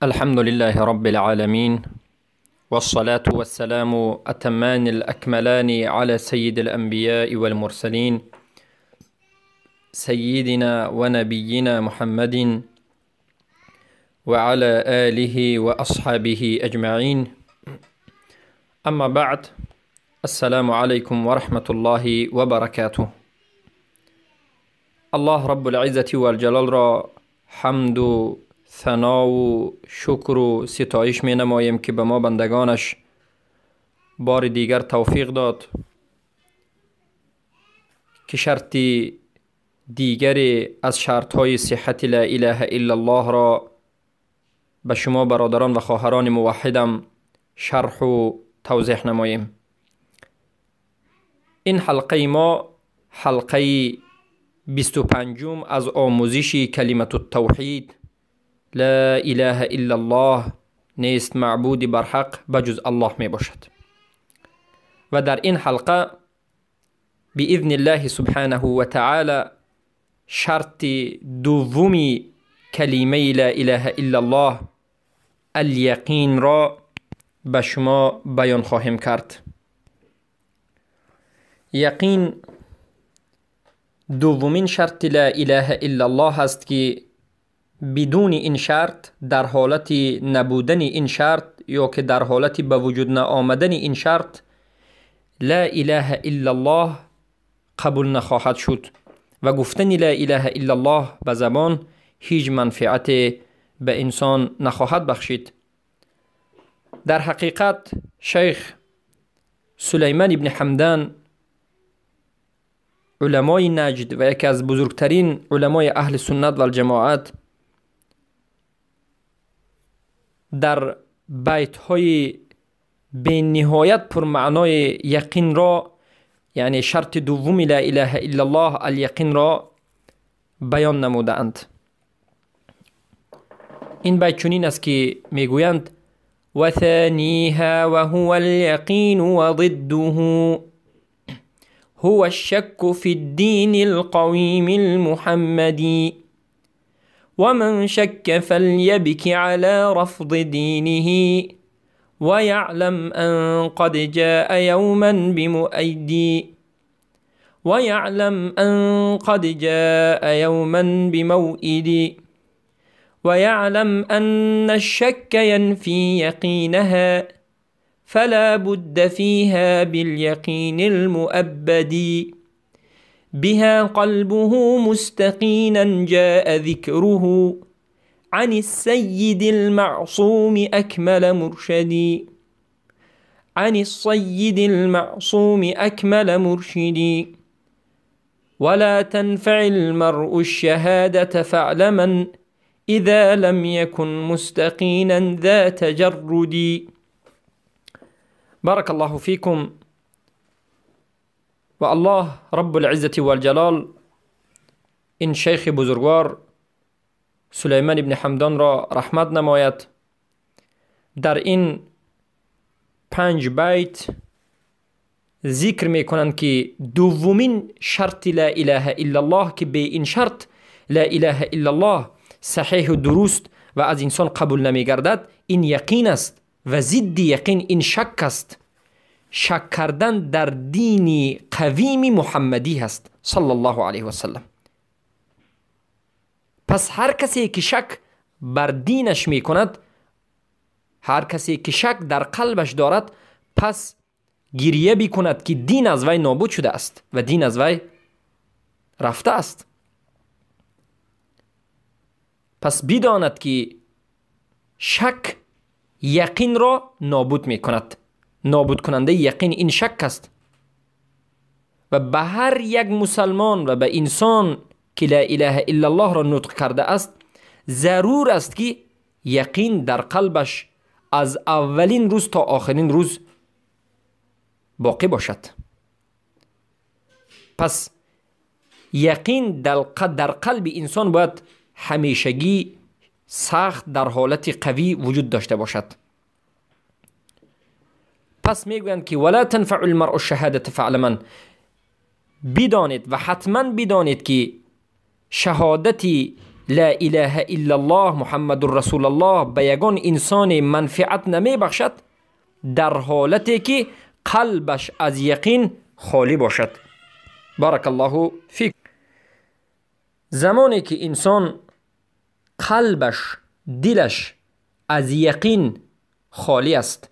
الحمد لله رب العالمين، والصلاة والسلام أتمان الأكملان على سيد الأنبياء والمرسلين، سيدنا ونبينا محمد وعلى آله وأصحابه أجمعين. أما بعد، السلام عليكم ورحمة الله وبركاته. الله رب العزة والجلال را حمد و ثنا و شکر و ستایش می نماییم که به ما بندگانش بار دیگر توفیق داد که شرط دیگری از شرطهای صحت لا اله الا الله را به شما برادران و خواهران موحدم شرح و توضیح نماییم. این حلقه ما حلقه 25 از آموزش کلمة التوحید لا اله الا الله، نیست معبود برحق بجز الله می باشد. و در این حلقه باذن الله سبحانه و تعالی شرط دومی کلمه لا اله الا الله، الیقین، را به شما بیان خواهیم کرد. یقین دومین شرط لا اله الا الله است که بدون این شرط، در حالت نبودن این شرط یا که در حالت به وجود نآمدن این شرط، لا اله الا الله قبول نخواهد شد و گفتن لا اله الا الله به زبان هیچ منفعت به انسان نخواهد بخشید. در حقیقت شیخ سلیمان ابن حمدان، علمای نجد و یکی از بزرگترین علمای اهل سنت و الجماعت، در بیت های به نهایت پرمعنای یقین را، یعنی شرط دوم لا اله الا الله، الیقین را بیان نمودند. این بیت چنین است که میگویند: وثانیها وهو الیقین وضده هو الشك في الدين القويم المحمدي، ومن شك فليبك على رفض دينه ويعلم أن قد جاء يوما بمؤيدي ويعلم أن قد جاء يوما بموئد، ويعلم أن الشك ينفي يقينها فلا بد فيها باليقين المؤبد، بها قلبه مستقينا جاء ذكره عن السيد المعصوم أكمل مرشدي عن الصيد المعصوم أكمل مرشدي. ولا تنفع المرء الشهادة فاعلما إذا لم يكن مستقينا ذا تجرد. بارك الله فيكم. و الله رب العزة والجلال این شیخ بزرگوار سلیمان ابن حمدان را رحمت نماید. در این 5 بیت ذکر میکنند که دومین شرط لا اله الا الله، که به این شرط لا اله الا الله صحیح و درست و از انسان قبول نمیگردد، این یقین است و ضد یقین این شک است. شک کردن در دین قویم محمدی هست صلی الله علیه و سلم. پس هر کسی که شک بر دینش میکند، هر کسی که شک در قلبش دارد، پس گریه بکند که دین از وی نابود شده است و دین از وی رفته است. پس بداند که شک یقین را نابود میکند. نابود کننده یقین این شک است. و به هر یک مسلمان و به انسان که لا اله الا الله را نطق کرده است، ضرور است که یقین در قلبش از اولین روز تا آخرین روز باقی باشد. پس یقین در قلب انسان باید همیشگی سخت در حالت قوی وجود داشته باشد. پس میگویند که ولا تنفع المرء الشهادة فاعلما، بدانید و حتما بدانید که شهادت لا اله الا الله محمد رسول الله به یگان انسان منفعت نمیبخشد در حالتی که قلبش از یقین خالی باشد. بارک الله فیک. زمانی که انسان قلبش، دلش از یقین خالی است،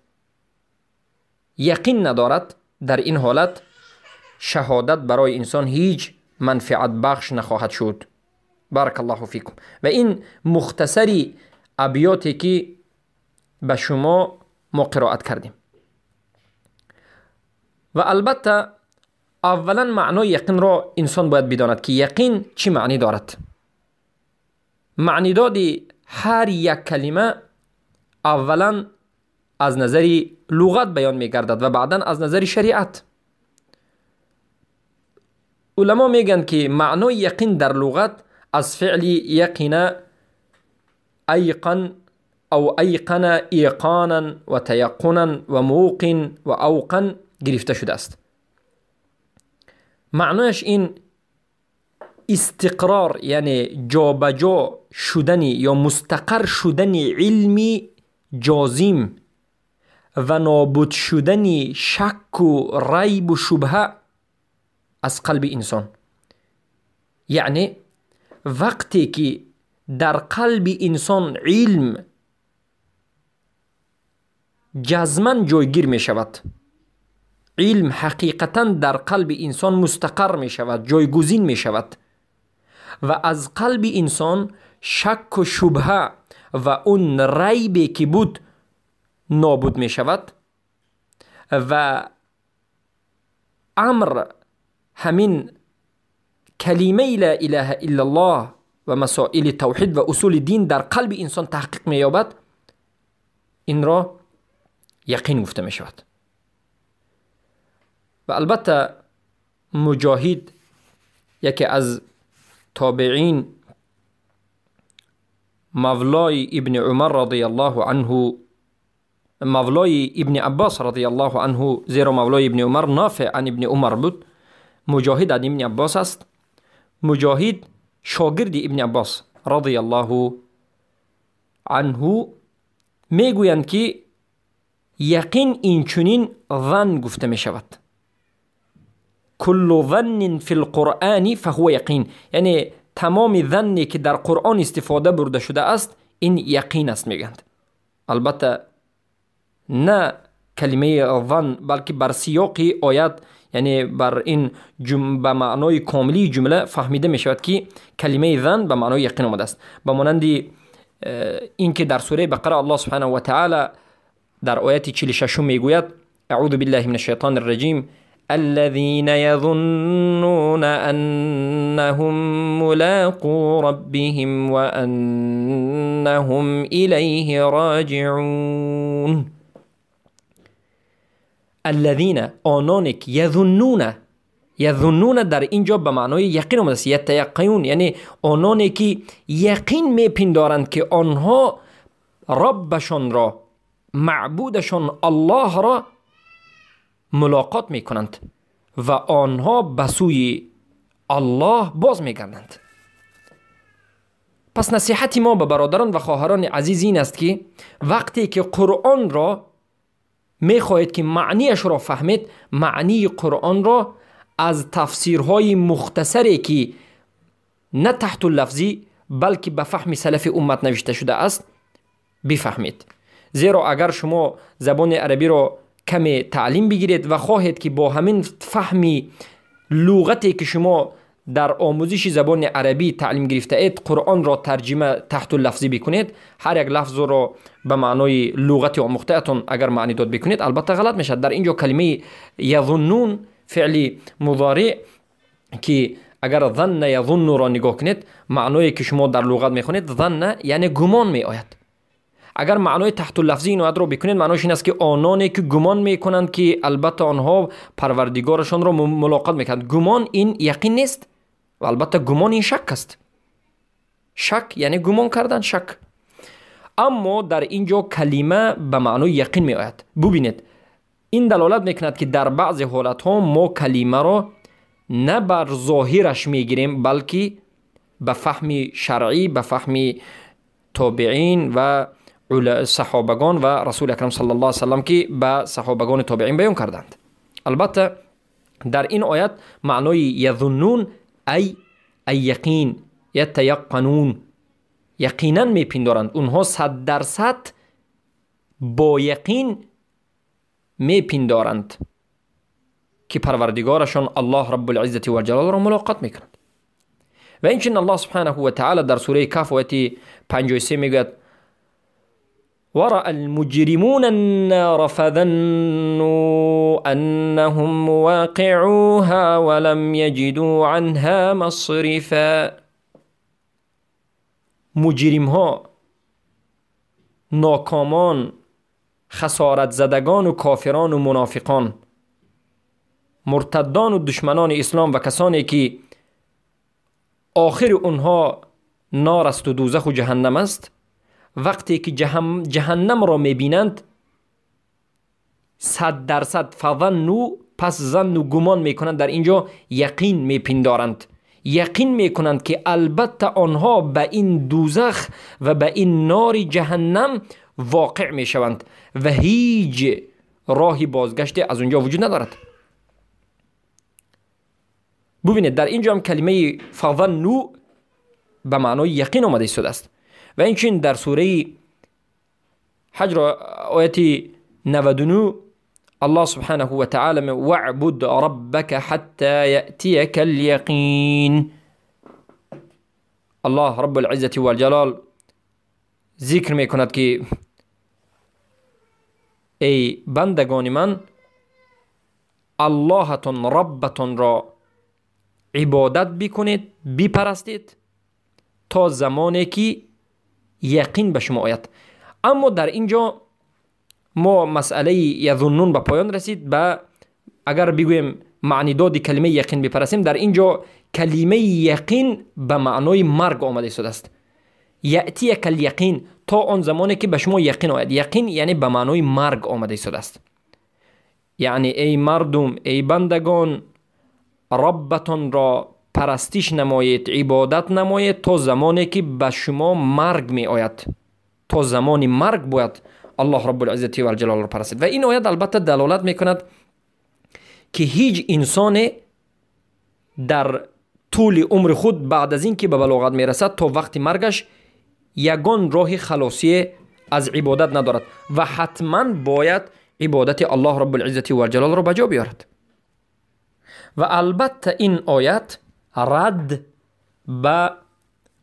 یقین ندارد، در این حالت شهادت برای انسان هیچ منفعت بخش نخواهد شد. بارک الله فیکم. و این مختصری ابیاتی که به شما ما قرائت کردیم. و البته اولا معنای یقین را انسان باید بداند که یقین چی معنی دارد. معنی دادی هر یک کلمه اولا از نظر لغت بیان میگردد و بعدا از نظر شریعت. علما میگن که معنای یقین در لغت از فعل یقین ایقن او ایقن ایقانا و تیقنا و موقن و اوقن گرفته شده است. معنایش این استقرار، یعنی جابجا شدن یا مستقر شدن علمی جازم و نابود شدن شک و ریب و شبهه از قلب انسان. یعنی وقتی که در قلب انسان علم جزما جایگیر می شود، علم حقیقتا در قلب انسان مستقر می شود، جایگزین می شود و از قلب انسان شک و شبهه و اون ریبی که بود نابود می شود و امر همین کلمه لا اله الا الله و مسائل توحید و اصول دین در قلب انسان تحقیق می یابد، این را یقین گفته می شود. و البته مجاهد یکی از تابعین مولای ابن عمر رضی الله عنه، مولای ابن عباس رضی الله عنه، زیرا مولای ابن عمر نافع عن ابن عمر بود، مجاهد عن ابن عباس است. مجاهد شاگرد ابن عباس رضی الله عنه میگویند که یقین اینچنین ظن گفته می شود. کل ظن فی القرآن فهو یقین، یعنی تمام ظنی که در قرآن استفاده برده شده است این یقین است میگند. البته نه کلمه ظن بلکه بر سیاق آیت، یعنی بر این به معنای کاملی جمله فهمیده می شود که کلمه ظن به معنای یقین آمده است. به مانند اینکه در سوره بقره الله سبحانه و تعالی در آیت 46 میگوید: اعوذ بالله من الشیطان الرجیم، الذين يظنون أنهم ملاقو ربهم وأنهم إليه راجعون. الذين آنانک یظنون، یظنون در اینجا به معنای یقین آمده است، یتیقنون، یعنی آنانی که یقین میپندارند که آنها ربشان را، معبودشان الله را ملاقات میکنند و آنها به سوی الله باز میگردند. پس نصیحت ما به برادران و خواهران عزیز این است که وقتی که قرآن را میخواهید که معنیش را فهمید، معنی قرآن را از تفسیرهای مختصری که نه تحت اللفظی بلکه به فهم سلف امت نوشته شده است بفهمید. زیرا اگر شما زبان عربی را کمی تعلیم بگیرید و خواهید که با همین فهمی لغتی که شما در آموزش زبان عربی تعلیم گرفته اید قرآن را ترجمه تحت اللفظی بکنید، هر یک لفظ را به معنای لغت آموخته اتون اگر معنی داد بکنید البته غلط میشد. در اینجا کلمه یظنون فعل مضارع که اگر ظن یظن را نگاه کنید، معنایی که شما در لغت میخونید ظن یعنی گمان می آید. اگر معنای تحت اللفظی این آیت را بکنید معنایش این است که آنانی که گمان میکنند که البته آنها پروردگارشان را ملاقات میکنند. گمان این یقین نیست و البته گمان این شک است. شک یعنی گمان کردن، شک. اما در اینجا کلمه به معنای یقین می آید. ببینید این دلالت میکند که در بعض حالت ها ما کلمه را نه بر ظاهرش میگیریم بلکه به فهم شرعی، به فهم تابعین و صحابگان و رسول اکرم صلی الله علیه وسلم که به صحابگان تابعین بیان کردند. البته در این آیت معنای یظنون ای یقین، یتیقنون، یقینا میپندارند، اونها 100% با یقین میپندارند که پروردگارشان الله رب العزة و الجلال را ملاقات میکنند. و اینچنین الله سبحانه و تعالی در سوره کهف آیت 53 میگوید ورأى المجرمون النار فظنوا أنهم مواقعوها ولم يجدوا عنها مصرفا. مجرم ها، ناکامان، خسارت زدگان و کافران و منافقان، مرتدان و دشمنان اسلام و کسانی که آخر اونها نار است و دوزخ و جهنم است، وقتی که جهنم را میبینند 100% فظنوا، پس ظن و گمان میکنند، در اینجا یقین میپندارند، یقین میکنند که البته آنها به این دوزخ و به این نار جهنم واقع میشوند و هیچ راهی بازگشتی از اونجا وجود ندارد. ببینید در اینجا هم کلمه فظنوا به معنای یقین آمده ایستاده است. و اینچنین در سوره حجر آیت 99 الله سبحانه و تعالی واعبد ربک حتی یأتیک الیقین. الله رب العزة والجلال ذکر میکند که ای بندگان من، اللهتون ربتون را عبادت بکنید، بپرستید تا زمانی که یقین به شما آید. اما در اینجا ما مسئله یظنون به پایان رسید. به اگر بگوییم معنی داد کلمه یقین بپرسیم، در اینجا کلمه یقین به معنای مرگ آمده شده است. یأتیک الیقین، تا آن زمانی که به شما یقین آید. یقین یعنی به معنای مرگ آمده شده است. یعنی ای مردم، ای بندگان، ربتان را پرستش نمایید، عبادت نمایید تا زمانی که به شما مرگ می آید. تا زمان مرگ باید الله رب العزة و الجلال را پرستید. و این آیت البته دلالت میکند که هیچ انسان در طول عمر خود بعد از اینکه به بلاغت میرسد تا وقت مرگش یگان راه خلاصی از عبادت ندارد و حتما باید عبادت الله رب العزة و الجلال را به جا بیارد. و البته این آیت رد به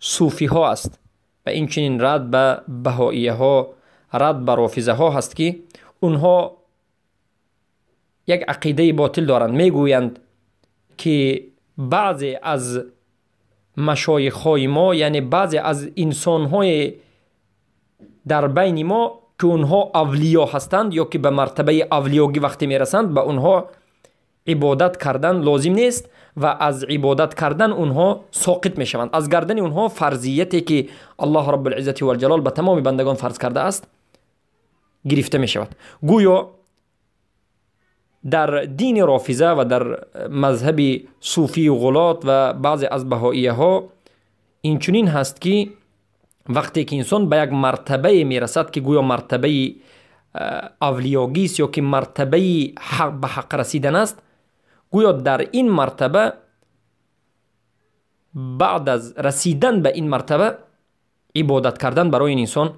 صوفی ها است و این چنین رد به بهائیه ها، رد به رافضه ها هست که اونها یک عقیده باطل دارند. میگویند که بعضی از مشایخ های ما، یعنی بعضی از انسان های در بین ما که اونها اولیا هستند یا که به مرتبه اولیاگی وقتی میرسند، به اونها عبادت کردن لازم نیست و از عبادت کردن اونها ساقط میشوند. از گردن اونها فرضیتی که الله رب العزة و الجلال به تمام بندگان فرض کرده است گرفته میشود. گویا در دین رافضه و در مذهب صوفی و غلات و بعضی از بهائیه ها این چنین هست که وقتی که انسان به یک مرتبه میرسد که گویا مرتبه اولیاگی است یا که مرتبه حق به حق رسیدن است، گویا در این مرتبه بعد از رسیدن به این مرتبه عبادت کردن برای این انسان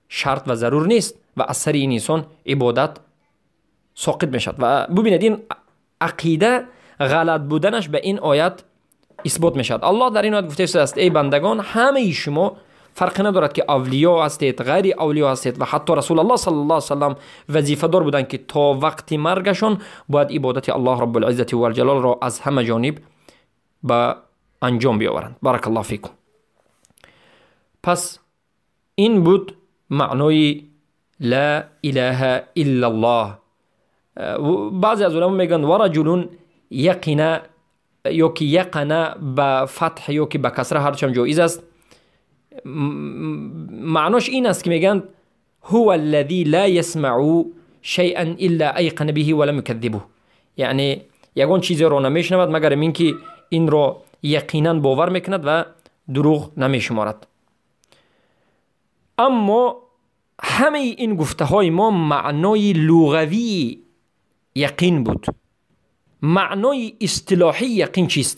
شرط و ضرور نیست و از سر این انسان عبادت ساقط میشد. و ببینید این عقیده غلط بودنش به این آیت اثبات میشد. الله در این آیت گفته است ای بندگان، همه شما فرق ندارد که اولیا هستید، غیر اولیا هستید و حتی رسول الله صلی الله علیه وسلم وظیفه دار بودند که تا وقت مرگشون باید عبادت الله رب العزة و الجلال را از همه جانب به انجام بیاورند. بارک الله فیکم. پس این بود معنای لا اله الا الله. بعضی از علما میگن و رجل یقینا یا که یقنا به فتح یا که به کسره هرچند جایز است. معناش این است که میگن هو الذي لا يسمع شيئا الا ايقن به ولم يكذبه، یعنی یگان چیزی رو نمیشنود مگر اینکه این رو یقینا باور میکند و дурӯғ намешуморад. Аммо ҳамаи ин гуфтаҳои мо маънои луғавии яқин буд. Маънои истилоҳии яқин чист?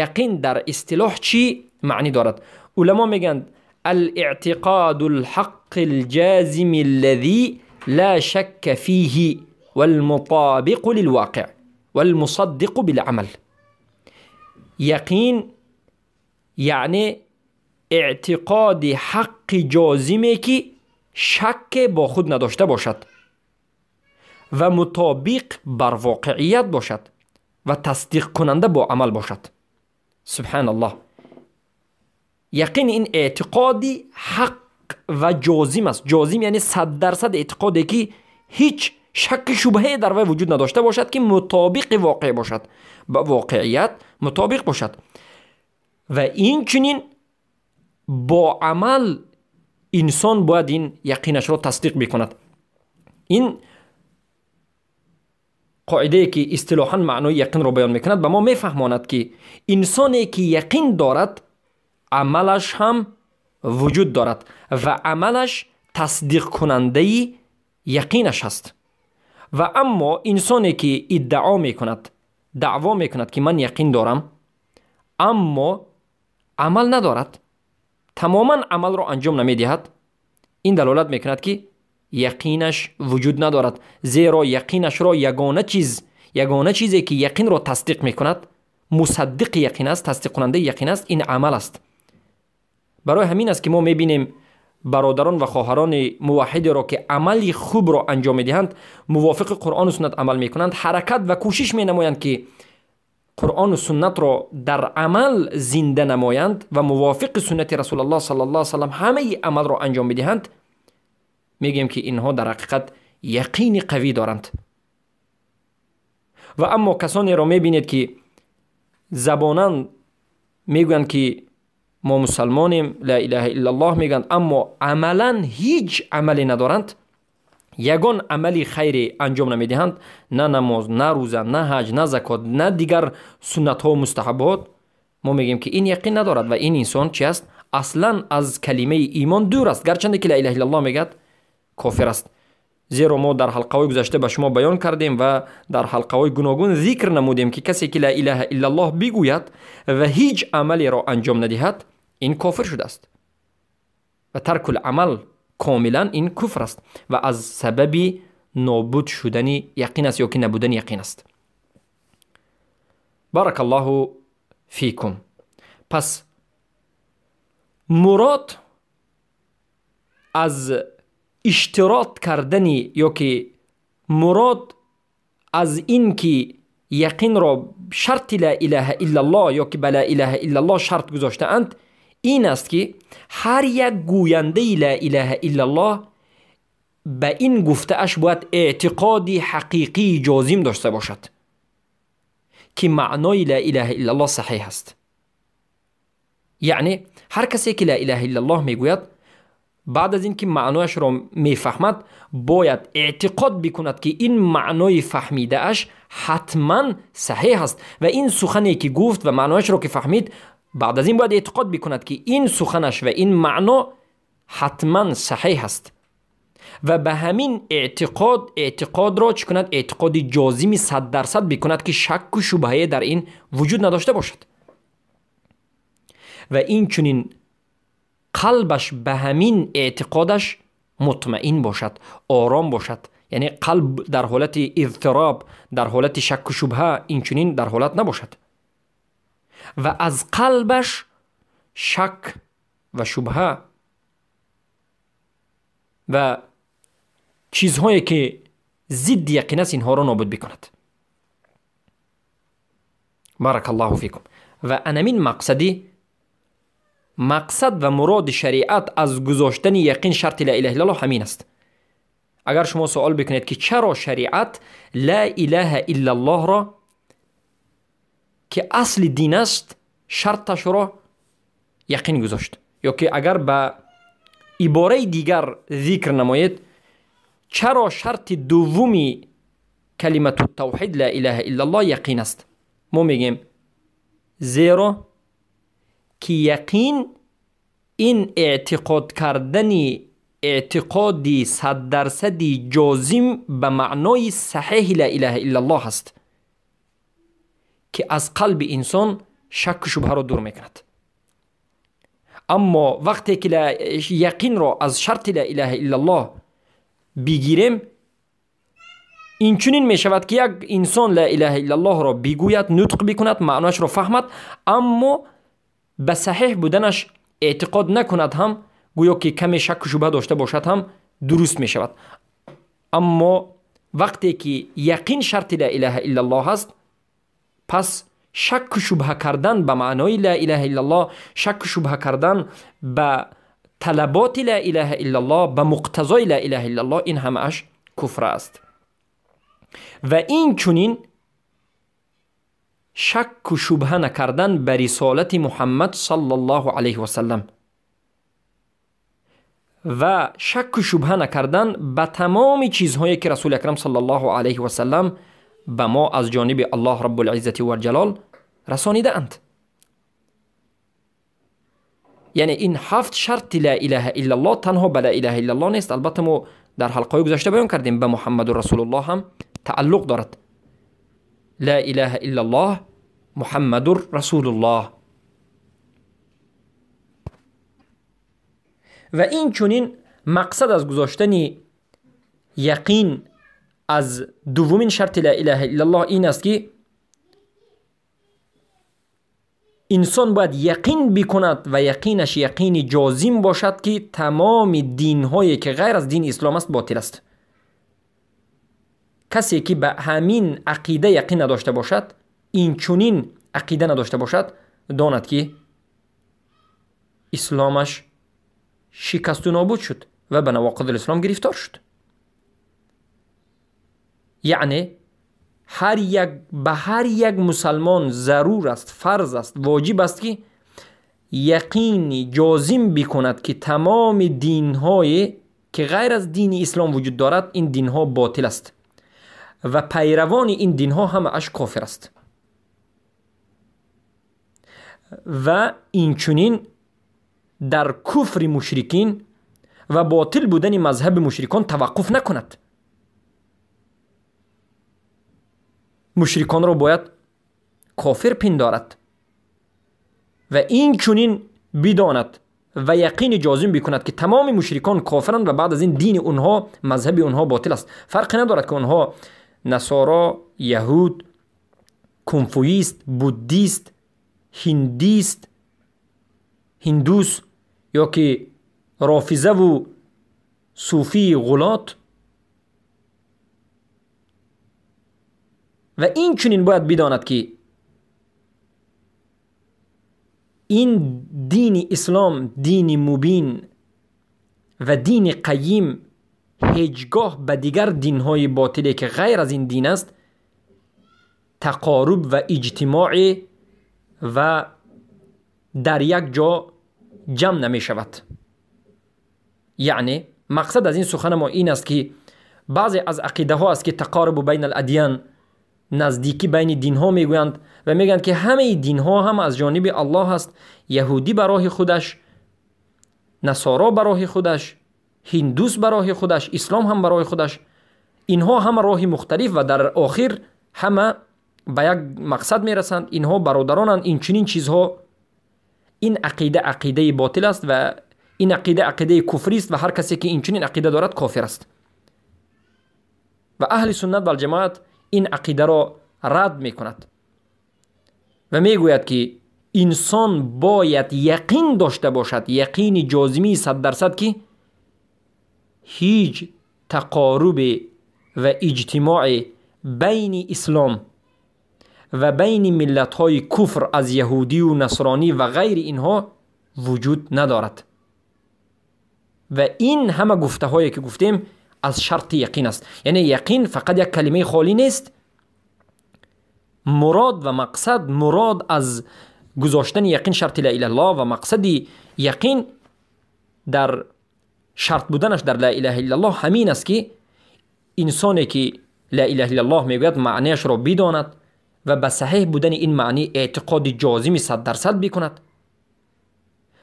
Яқин дар истилоҳ чӣ маънӣ дорад? Уламо мегӯянд: الاعتقاد الحق الجازم الذي لا شك فيه والمطابق للواقع والمصدق بالعمل. یقین یعنی اعتقاد حق جازمه که شک با خود نداشته باشد و مطابق بر واقعیت باشد و تصدیق کننده با عمل باشد. سبحان الله. یقین این اعتقادی حق و جازم است. جازم یعنی 100% اعتقادی که هیچ شک شبهه در وی وجود نداشته باشد که مطابق واقع باشد، با واقعیت مطابق باشد و این چنین با عمل انسان باید این یقینش را تصدیق بکند. این قاعده که اصطلاحاً معنای یقین را بیان میکند به ما میفهماند که انسانی که یقین دارد عملش هم وجود دارد و عملش تصدیق کننده یقینش است. و اما انسانی که ادعا میکند، دعوا میکند که من یقین دارم اما عمل ندارد، تماما عمل را انجام نمیدهد، این دلالت میکند که یقینش وجود ندارد. زیرا یقینش را یگانه چیزی که یقین را تصدیق میکند، مصدق یقین است، تصدیق کننده یقین است، این عمل است. برای همین است که ما میبینیم برادران و خواهران موحد را که عمل خوب را انجام میدهند، موافق قرآن و سنت عمل میکنند، حرکت و کوشش مینمایند که قرآن و سنت را در عمل زنده نمایند و موافق سنت رسول الله صلی الله علیه و سلم همه عمل را انجام میدهند، میگیم که اینها در حقیقت یقین قوی دارند. و اما کسانی را میبینید که زباناً میگویند که ما مسلمانیم، لا اله الا الله میگن، اما عملا هیچ عملی ندارند، یگان عملی خیری انجام نمیدهند، نه نماز، نه روزه، نه حج، نه زکات، نه دیگر سنت ها و مستحبات. ما میگیم که این یقین ندارد و این انسان چی است؟ اصلا از کلمه ایمان دور است، گرچند که لا اله الا الله میگد کافر است. زیرا ما در حلقه های گذشته به شما بیان کردیم و در حلقه های گوناگون ذکر نمودیم که کسی که لا اله الا الله بگوید و هیچ عملی را انجام ندهد، این کافر شده است و ترک العمل کاملا این کفر است و از سبب نابود شدن یقین است یا که نبودن یقین است. بارک الله فیکم. پس مراد از اشتراط کردن یا که مراد از این که یقین را شرط لا اله الا الله یا که بلا اله الا الله شرط گذاشته اند، این است که هر یک گوینده لا اله الا الله به این گفته اش باید اعتقاد حقیقی جازم داشته باشد که معنای لا اله الا الله صحیح است. یعنی هر کسی که لا اله الا الله میگوید، بعد از اینکه معنایش را میفهمد باید اعتقاد بکند که این معنای فهمیده اش حتما صحیح است و این سخنی که گفت و معنایش را که فهمید، بعد از این باید اعتقاد بکند که این سخنش و این معنا حتما صحیح است و به همین اعتقاد را چه کند؟ اعتقاد جازم 100% بکند که شک و شبهه در این وجود نداشته باشد و این چنین قلبش به همین اعتقادش مطمئن باشد، آرام باشد. یعنی قلب در حالت اضطراب، در حالت شک و شبهه این چنین در حالت نباشد و از قلبش شک و شبهه و چیزهایی که ضد یقین است اینها را نابود بکند. بارک الله فیکم. و انمین مقصد و مراد شریعت از گذاشتن یقین شرط لا اله الا الله همین است. اگر شما سوال بکنید که چرا شریعت لا اله الا الله را که اصل دین است شرطش را یقین گذاشت، یا که اگر به عباره دیگر ذکر نمایید چرا شرط دومی کلمت التوحید لا اله الا الله یقین است، ما میگیم زیرا ки яқин ин эътиқод кардани эътиқоди 100% ҷозим ба маънои саҳеҳи ла илаҳа иллаллоҳ аст, ки аз қалби инсон шакку шубҳаро дур мекунад. Аммо вақте ки яқинро аз шарти ла илаҳа иллаллоҳ бигирем, инчунин мешавад ки як инсон ла илаҳа иллаллоҳро бигӯяд, нутқ бикунад, маъноашро фаҳмад, аммо ба саҳеҳ буданаш эътиқод накунад ҳам, гӯё ки каме шакку шубҳа дошта бошад ҳам дуруст мешавад. Аммо вақте ки яқин шарти ла илаҳа иллаллоҳ аст, пас шакку шубҳа кардан ба маънои ла илаҳа иллаллоҳ, шакку шубҳа кардан ба талаботи ла илаҳа иллаллоҳ, ба муқтазои ла илаҳа иллаллоҳ, ин ҳамааш куфр аст. Ва инчунин шакку шубҳа накардан ба рисолати Муҳаммад саллаллоҳу алайҳи васаллам ва шакку шубҳа накардан ба тамоми чизҳое ки Расули Акрам саллаллоҳу алайҳи васаллам ба мо аз ҷониби Аллоҳ Раббулиззати валҷалол расонидаанд. Яъне ин 7 шарти ла илаҳа иллаллоҳ танҳо ба ла илаҳа иллаллоҳ нест. Албатта мо дар ҳалқаҳои гузашта баён кардем, ба Муҳаммаду Расулуллоҳ ҳам тааллуқ дорад. Ла илаҳа иллаллоҳ Муҳаммадур Расулуллоҳ. Ва инчунин мақсад аз гузоштани яқин аз дуввумин шарти ла илаҳа иллаллоҳ ин аст ки инсон бояд яқин бикунад ва яқинаш яқини ҷозим бошад, ки тамоми динҳое ки ғайр аз дини ислом аст ботил аст. Касе ки ба ҳамин ақида яқин надошта бошад, инчунин ақида надошта бошад, донад ки исломаш шикасту нобуд шуд ва ба навоқиди ислом гирифтор шуд. Яъне ба ҳар як мусалмон зарур аст, фарз аст, воҷиб аст ки яқини ҷозим бикунад, ки тамоми динҳое ки ғайр аз дини ислом вуҷуд дорад, ин динҳо ботил аст ва пайравони ин динҳо ҳамааш кофир аст. Ва инчунин дар куфри мушрикин ва ботил будани мазҳаби мушрикон таваққуф накунад. Мушриконро бояд кофир пиндорад ва инчунин бидонад ва яқини ҷозим бикунад, ки тамоми мушрикон кофиранд ва баъд аз ин дини онҳо, мазҳаби онҳо ботил аст. Фарқе надорад ки онҳо насоро, яҳуд, кунфуист, буддист, ҳиндист, ҳиндус ё ки рофизаву суфии ғулот. Ва инчунин бояд бидонад, ки ин дини ислом дини мубин ва дини қайим ҳеҷ гоҳ ба дигар динҳои ботиле ки ғайр аз ин дин аст тақоруб ва иҷтимоъе ва дар як ҷо ҷамъ намешавад. Яъне мақсад аз ин сухани мо ин аст, ки баъзе аз ақидаҳо аст ки тақорубу байна аладиян, наздикӣ байни динҳо мегӯянд ва мегӯянд ки ҳамаи динҳо ҳам аз ҷониби Аллоҳ аст, яҳудӣ ба роҳи худаш, насоро ба роҳи худаш, ҳиндус ба роҳи худаш, ислом ҳам ба роҳи худаш. Инҳо ҳама роҳи мухталиф ва дар охир ҳама ба як мақсад мерасанд, инҳо бародаронанд. Инчунин чизҳо, ин ақида ақидаи ботил аст ва ин ақида ақидаи куфрист ва ҳар касе ки инчунин ақида дорад кофир аст. Ва аҳли суннат валҷамоат ин ақидаро рад мекунад ва мегӯяд, ки инсон бояд яқин дошта бошад, яқини ҷозимии 100%, ки ҳеҷ тақорубе ва иҷтимоъе байни ислом ва байни миллатҳои куфр аз яҳудию насронӣ ва ғайри инҳо вуҷуд надорад. Ва ин ҳама гуфтаҳое ки гуфтем аз шарти яқин аст. Яъне яқин фақат як калимаи холӣ нест. Мурод ва мақсад, мурод аз гузоштани яқин шарти ла илаҳа иллаллоҳ ва мақсади яқин дар шарт буданаш дар ла илаҳа иллаллоҳ ҳамин аст, ки инсоне ки ла илаҳа иллаллоҳ мегӯяд маънияшро бидонад ва ба саҳеҳ будани ин маънӣ эътиқоди ҷозими 100% бикунад.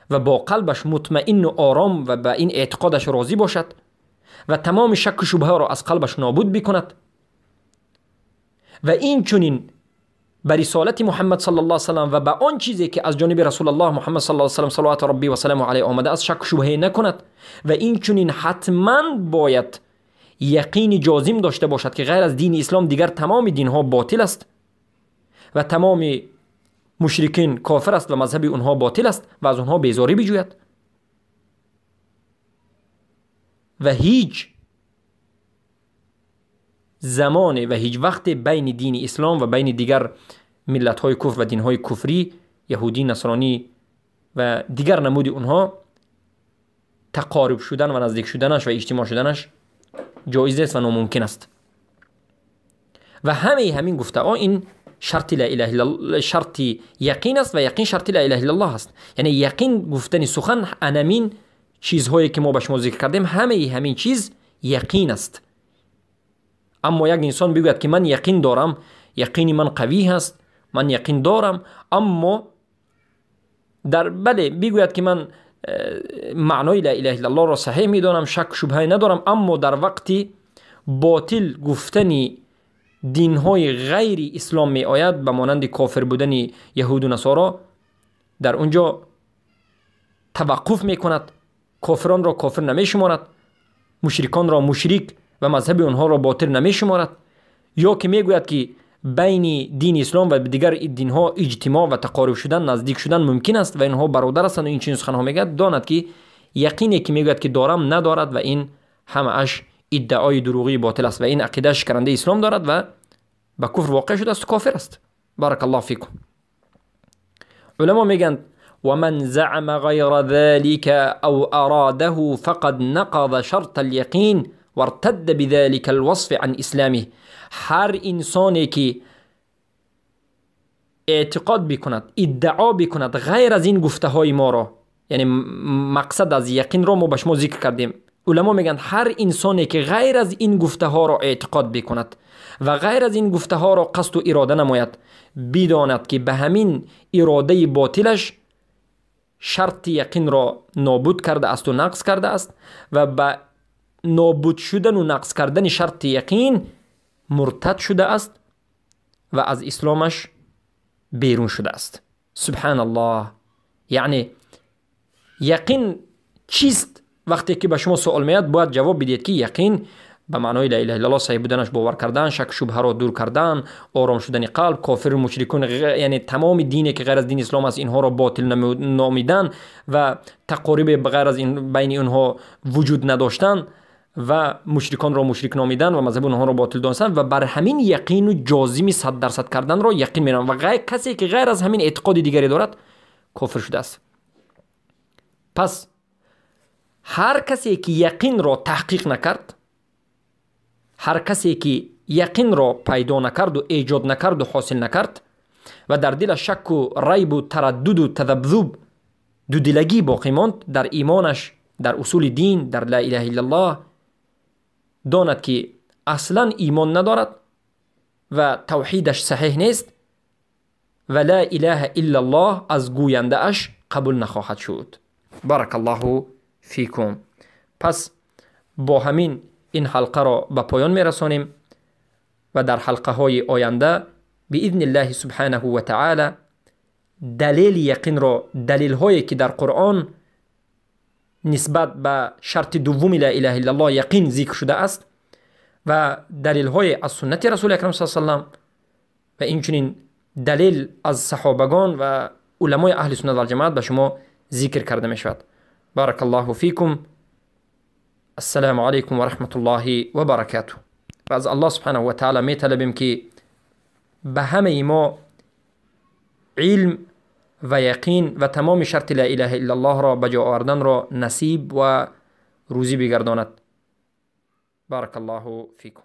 و با قلبش مطمئن و آرام و به این اعتقادش راضی باشد و تمام شک و شبهه را از قلبش نابود بکند و این چنین به رسالت محمد صلی الله علیه وسلم و به آن چیزی که از جانب رسول الله محمد صلی الله علیه وسلم صلوات ربی و سلام علیه آمده از شک و شبهه نکند و این چنین حتما باید یقین جازم داشته باشد که غیر از دین اسلام دیگر تمام دین ها باطل است و تمام مشرکین کافر است و مذهب اونها باطل است و از اونها بیزاری بجوید و هیچ زمان و هیچ وقت بین دین اسلام و بین دیگر ملت های کفر و دین های کفری، یهودی، نصرانی و دیگر نمود اونها تقارب شدن و نزدیک شدنش و اجتماع شدنش جایز است و ناممکن است. و همه همین گفته ها این شرط لا اله الا الله، شرط یقین است و یقین شرط لا اله الا الله است. یعنی یقین گفتن سخن انمین چیزهایی که ما به شما ذکر کردیم همه همین چیز یقین است. اما یک انسان بگوید که من یقین دارم، یقین من قوی هست، من یقین دارم، اما در بله بگوید که من معنای لا اله الا الله را صحیح میدانم، شک شبهه ندارم، اما در وقتی باطل گفتن دینهای غیر اسلام می آید به مانند کافر بودن یهود و نصارا، در اونجا توقف می کند، کافران را کافر نمی شمارد، مشرکان را مشرک و مذهب آنها را باطل نمی شمارد، یا که می گوید که بین دین اسلام و دیگر دینها اجتماع و تقارب شدن، نزدیک شدن ممکن است و اینها برادر هستند و این چنین سخنها میگوید، داند که یقینی که میگوید که دارم ندارد و این همه‌اش ادعای دروغی باطل است و این عقیده شکننده اسلام دارد و به کفر واقع شده است، کافر است. بارک الله فیکم. علما میگن ومن زعم غیر ذلك او اراده فقد نقض شرط اليقين وارتد بذلك الوصف عن اسلامه. هر انسانی که اعتقاد بکند، ادعا بکند غیر از این گفته های ما را، یعنی مقصد از یقین را ما به شما ذکر کردیم، علما میگن هر انسانی که غیر از این گفته ها را اعتقاد بکند و غیر از این گفته ها را قصد و اراده نماید، بداند که به همین اراده باطلش شرط یقین را نابود کرده است و نقض کرده است و به نابود شدن و نقض کردن شرط یقین مرتد شده است و از اسلامش بیرون شده است. سبحان الله. یعنی یقین چیست؟ وقتی که به شما سوال میاد باید جواب بدید که یقین به معنای لا اله الا الله صحیح بودنش باور کردن، شک شبهه را دور کردن، آرام شدن قلب، کافر و مشرکون، یعنی تمام دینی که غیر از دین اسلام است اینها را باطل نامیدن و تقارب غیر از این بین اینها وجود نداشتن و مشرکان را مشرک نامیدن و مذهب اونها را باطل دانستن و بر همین یقین و جازم 100% کردن را یقین می‌نامند و غیر کسی که غیر از همین اعتقاد دیگری دارد کافر شده است. پس هر کسی که یقین را تحقیق نکرد، هر کسی که یقین را پیدا نکرد و ایجاد نکرد و حاصل نکرد و در دل شک و ریب و تردد و تذبذب دودلگی باقی ماند در ایمانش، در اصول دین، در لا اله الا الله، داند که اصلا ایمان ندارد و توحیدش صحیح نیست و لا اله الا الله از گوینده اش قبول نخواهد شد. بارک الله فیکم. پس با همین این حلقه را به پایان میرسانیم و در حلقه های آینده باذن الله سبحانه و تعالی دلیل یقین را، دلیل هایی که در قرآن نسبت به شرط دوم لا اله الا الله یقین ذکر شده است و دلیل های از سنت رسول اکرم صلی الله علیه و سلم و اینچنین دلیل از صحابگان و علمای اهل سنت و جماعت به شما ذکر کرده می شود. بارک الله فیکم. السلام علیکم و رحمت الله و برکاته. و از الله سبحانه و تعالی می طلبیم که به همه ما علم و یقین و تمام شرط لا اله الا الله را به جا آوردن را نصیب و روزی بگرداند. بارک الله فیکم.